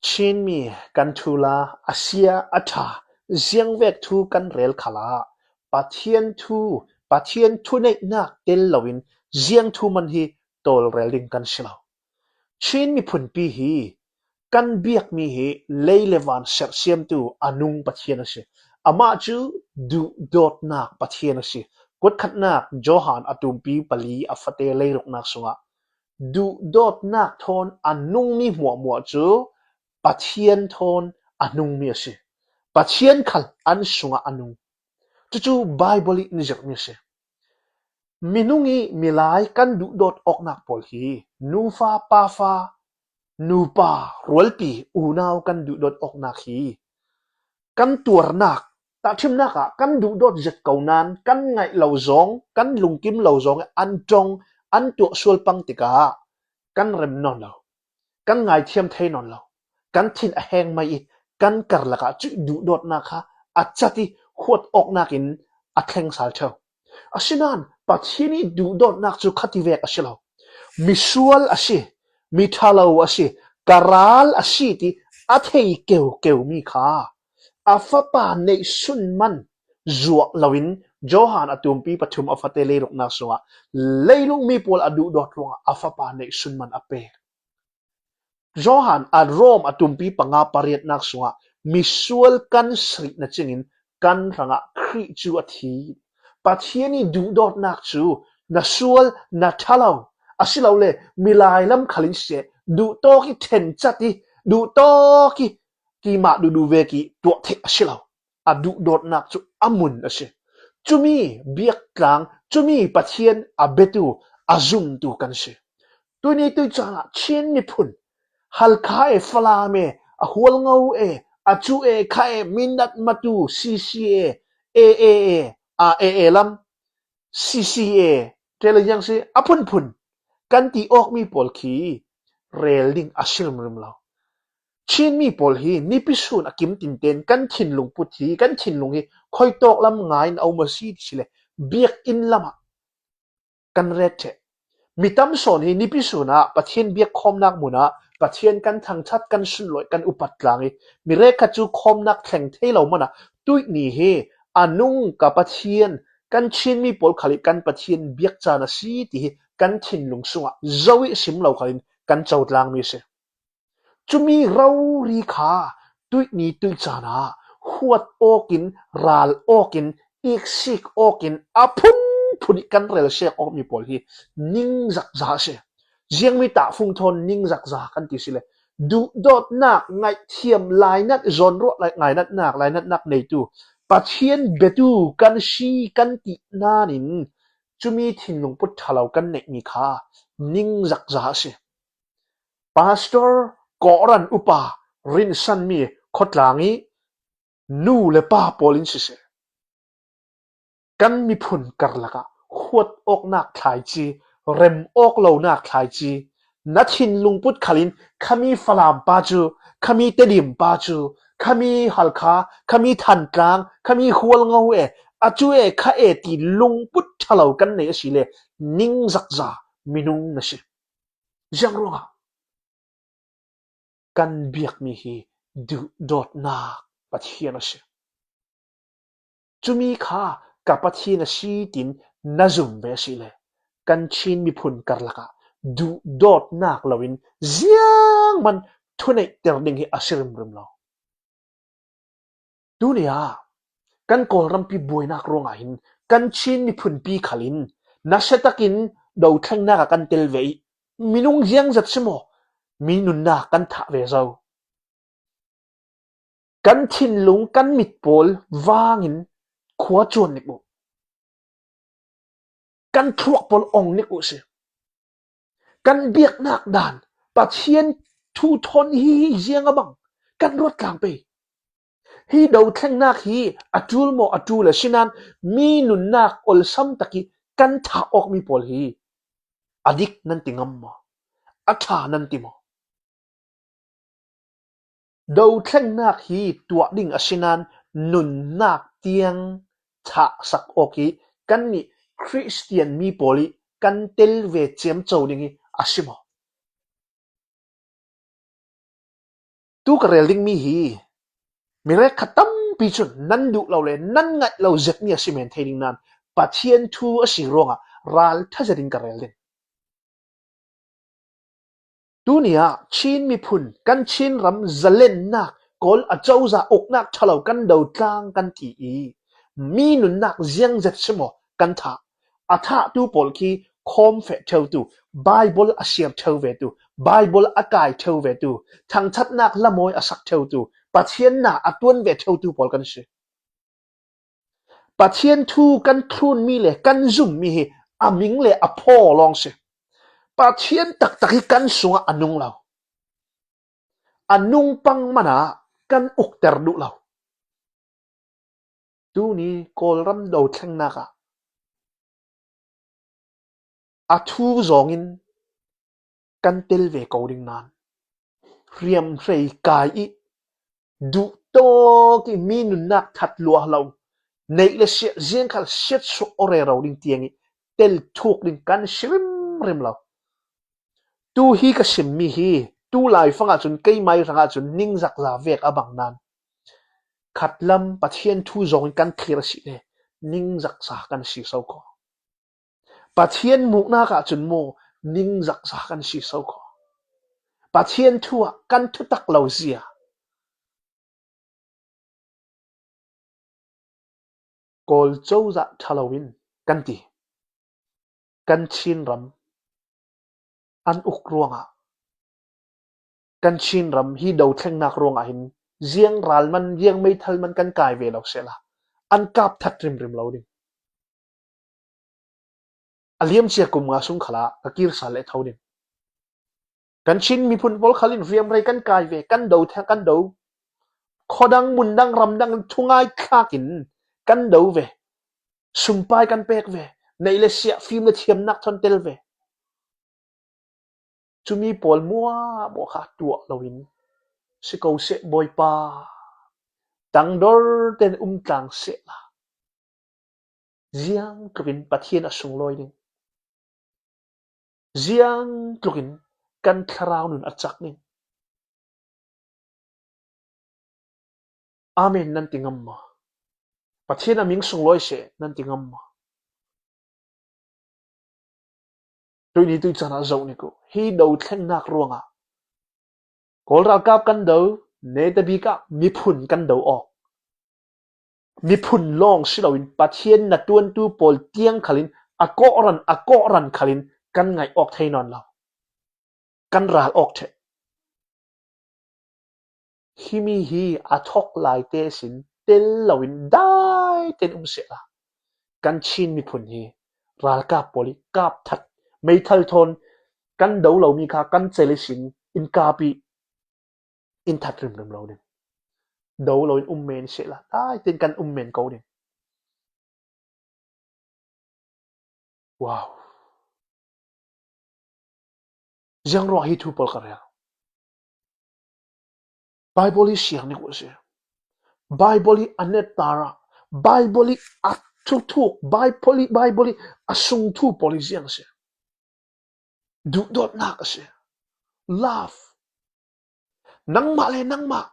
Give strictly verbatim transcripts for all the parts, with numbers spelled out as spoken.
Chinmi kan thu la a sia a ṭha, ziangvek thu kan rel khalah Pathian thu, Pathian thuneihnak tel loin ziang thu man hi tawlrel ding kan si lo. Chin miphunpi hi kan biakmi hi lei le van serhsiamtu a nung Pathian a si. Amah cu duhdawtnak Pathian a si. Kuatkhatnak Johan a tumpi pali a fate leiruknak sungah duhdawtnak thawn a nungmi hmuahhmuah cu Pathian thawn a nungmi a si. Pathian khal an sungah a nung. Cucu Baibal i in zirhmi a si. Minung i milai kan duhdawt awknak pawl hi nufa, pafa, nupa, rualpi, unau kan duhdawt awknak hi kan tuarnak, tahṭhimnak ah kan duhdawt zet ko nain kan ngaih lo zong, kan lungkim lo zong an ṭong, an tuah sual pang tikah kan rem nawn lo, kan ngaithiam thei nawn lo, kan thin a heng mai i kan karlak ah cuih duhdawtnak kha a cat i huat awknak in a thleng sal ṭheu. Asinain Pathian i duhdawtnak cu khati vek a si lo. Misual a si, miṭhalo a si, ka ral a si ti a thei keukeu mi kha a Fapa neihsun man zuak loin Johan a tumpi pathum a fate leiruknak sungah leilung mi pawl a duhdawt ruangah a Fapa neihsun man a pek. Johan a Rom a tumpi panga pariatnak sungah misual kan sarih na cingin kan hrangah Khrih cu a thi. Pathian i duhdawtnak cu na sual, na ṭhalo, asilole milai lam khalin siseh, duhtawk i ṭhencat i, duhtawk i keimah duhduh vek i tuah theih a si lo. A duhdawtnak cu a mun a si. Cumi biaktlang, cumi Pathian a biatu, a zumtu kan si. Tuini tuih caan ah Chin miphun, Halkha e, Falam e, a Hualngo e, a cu e, kha e, Mindat Matu, C C A, A A A, a A A lam, C C A, ṭial ziang si, a phunphun kan ti awkmi pawl khi rel ding a si rimrim lo. Chinmi pawl hi nipi sun a kim tinten kan thinlung put hi, kan thinlung hi khuitawk lam ngai in a um a si ti si le, biakinn lamah kan ret ṭheh. Mi tam sawn hi nipi sun ah Pathian biakkhawmnak mun ah Pathian kan thangṭhat, kan sunlawih, kan upat tlang i mi rek khat cu khawmnak thleng thei lo man ah tuih ni hi a nung ka Pathian, kan Chinmi pawl khal i kan Pathian biak caan a si ti hi kan thinlung sungah zo i sim lo khal in kan co tlangmi a si. Cumi rori kha tuih ni tuih caan ah huat awk in, ral awk in, iksik awk in, a phunphun i kan rel sek awkmi pawl hi ningzakza a si. Ziangmi tahfung thawn ningzakza kan ti si le, duhdawtnak, ngaihthiam, lainat, zawnruah, lai-, ngainatnak, lainatnak neitu Pathian biatu kan si kan ti nain cumi thinlung put ṭhalo kan neihmi kha ningzakza a si. Pastor, kawhhran upa, rinsanmi, khawtlang i nu le pa pawl in siseh, kan miphun karlak ah huat awknak thlaici, rem awk lonak thlaici, na thinlung put khal in khami Falam pa cu, khami Tedim pa cu, khami Halkha, khami Thantlang, khami Hualngo e, a cu e, kha e ti lungput ṭhalo kan nei a si le ningzakza minung na si. Ziang ruangah kan biakmi hi duhdawtnak Pathian a si. Cumi kha ka Pathian a si tiin na zum ve a si le, kan Chin miphun karlak ah duhdawtnak loin ziangman thuneihter ding hi a si rimrim lo. Tuni ah kan Kawlrampi buainak ruangah hin kan Chin miphunpi khal in nasiatakin dothlengnak ah kan tel ve i minung ziangzat si maw, mi nunnak kan thah ve zo. Kan thinlung, kan mit pawl vangin khua cuan nik uh. Kan thluak pawl ong nik uh si. Kan biaknak dan, Pathian thu thawn hi hi ziang a bang kan ruat tlang pei. Hi dothlengnak hi a ṭul maw, a ṭul a si nain mi nunnak olsam tak i kan thah awkmi pawl hi a dik nan ti ngam maw? A ṭha nan ti maw? Dothlengnak hi tuah ding a si nain nunnak tiang thahsak awk i kannih Khristian mi pawl i kan tel ve ciamco ding hi a si maw? Tu ka rel ding mi hi, mi rek khat tampi cun nan duh lo le nan ngaih lo zetmi a si men thei ding nan Pathian thu a si ruangah ral ṭha zetin ka rel ding. Tuni ah Chin miphun, kan Chin ram zalennak, Kawl a cozah uknak ṭhalo kan do tlang kan ti i, mi nunnak ziang zet si maw kan thah? A thahtu pawl khi khawm feh ṭheutu, Baibal a siar ṭheu vetu, Baibal a kai ṭheu vetu, thangṭhatnak lamawi a sak ṭheutu, Pathian na a ṭuan ve ṭheutu pawl kan si. Pathian thu kan thlunmi le kan zummi hi a ming le a phaw lawng si. Pathian taktak hi kan sungah a nung lo. A nung pang man ah kan ukter duh lo. Tuni Kawlram dothlengnak ah a thu zawngin kan tel ve ko ding nan, hriamhrei kai i, duhtawk i, mi nunnak that luah lo, neih le siah ziangkhal siatsuah aw rero ding tiang i tel thuk ding kan si rimrim lo. Tu hi ka simmi hi, tu laifang ah cun keimai hrang ah cun ningzakza vek a bang nan, khatlam Pathian thu zawngin kan thlir a si le ningzakza kan si so ko. Pathian muhnak ah cun maw ningzakza kan si so ko. Pathian thu ah kan thutak lo zia. Kawl cozah ṭha loin kan ti. Kan Chin ram an uk ruangah, kan Chin ram hi dothlengnak ruangah hin ziang ral man, ziang meithal man kan kai ve lo sehla, an kap that rimrim lo ding. A liamcia kum nga sung khalah ka kir sal le tho ding. Kan Chin miphun pawl khalin hriamhrei kan kai ve, kan do theng, kan do. Khuadang, mundang, ramdang in thungai thlak in kan do ve. Sumpai kan pek ve. Neih le siah, fim le thiamnak thawn tel ve. Cumi pawl muahmuah kha tuah loin, si ko seh Bawipa, tangdor ten um tlang sehla, ziang tlukin Pathian a sunglawi ding, ziang tlukin kan thlarau nun a cak ding. Amen nan ti ngam maw? Pathian a ming sunglawi seh nan ti ngam maw? Tuini tuicaan ah zoh nik uh. Hi dothlengnak ruangah Kawl ralkap kan do, netabik ah miphun kan do awk. Miphun lawng si loin Pathian na ṭuantu pawl tiang khalin a kawhran, a kawhran khalin kan ngaih awk thei nawn lo. Kan ral awk ṭheh. Himi hi a thawk laite sin tel loin dai ten um sehla, kan Chin miphun hi ralkap pawl i kap that, meithal thawn kan do lomi kha kan cel i sin in kap i in that rimrim lo ding. Do loin um men sehla, dai ten kan um men ko ding. Wow. Ziang ruah hi thu pawl ka rel. Baibal hi siar nik uh a si. Baibal hi a net tar a, Baibal hi a thuthuk, Baibal hi, Baibal hi a sung thu pawl hi ziang a si. Duhdawtnak a si. Love. Nangmah le nangmah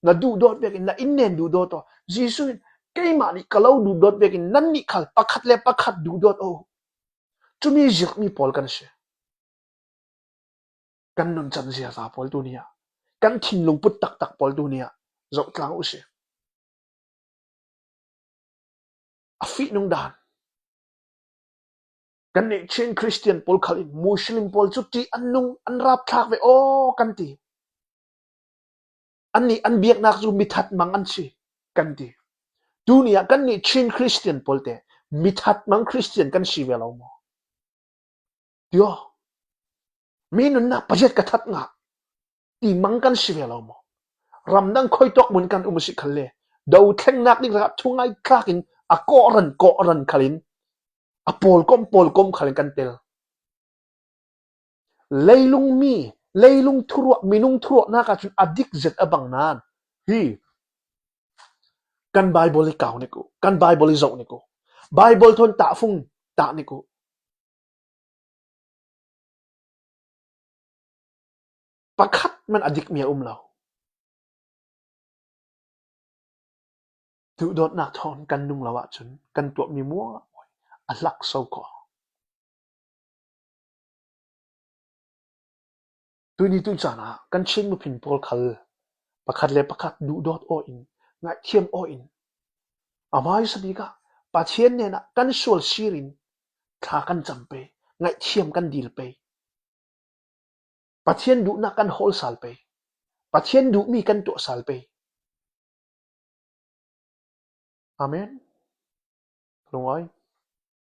na duhdawt vekin na inn nen duhdawt aw. Jesuh in, "Keimah nih ka lo duhdawt vekin nannih khal pakhat le pakhat duhdawt aw." Cumi zirhmi pawl kan si. Kan nuncan ziaza pawl tuni ah, kan thinlung put taktak pawl tuni ah zohtlang uh si. A fihnung dan. Kannih Chin Christian pawl khalin Muslim pawl cu ṭih an nung, an rapthlak ve aw kan ti. Annih an biaknak cu mithat mang an si kan ti. Tuni ah kannih Chin Christian pawl te mithat mang Christian kan si ve lo maw? Tio. Mi nunnak paziat ka that ngah ti mang kan si ve lo maw? Ramdang khuitawk mun kan um a si khalle, dothlengnak ding rah thungai tlakin a kawhran kawhran khalin, a pawlkom pawlkom khalin kan tel. Leilung mi, leilung thuruah, minung thuruahnak ahcun a dik zet a bang nan hi kan Baibal i kau nik uh, kan Baibal i zoh nik uh, Baibal thawn tahfung tah nik uh. Pakhat man a dikmi a um lo. Duhdawtnak thawn kan nung lo ahcun kan tuahmi mual a hlak so ko. Tuni tu caan ah kan Chin miphun pawl khal pakhat le pakhat duhdawt aw in, ngaihthiam aw in, a hmaisa bik ah Pathian hnenah kan sual sir in thla kan cam pei, ngaihthiam kan dil pei, Pathian duhnak kan hawl sal pei, Pathian duhmi kan tuah sal pei. Amen. Lungawi.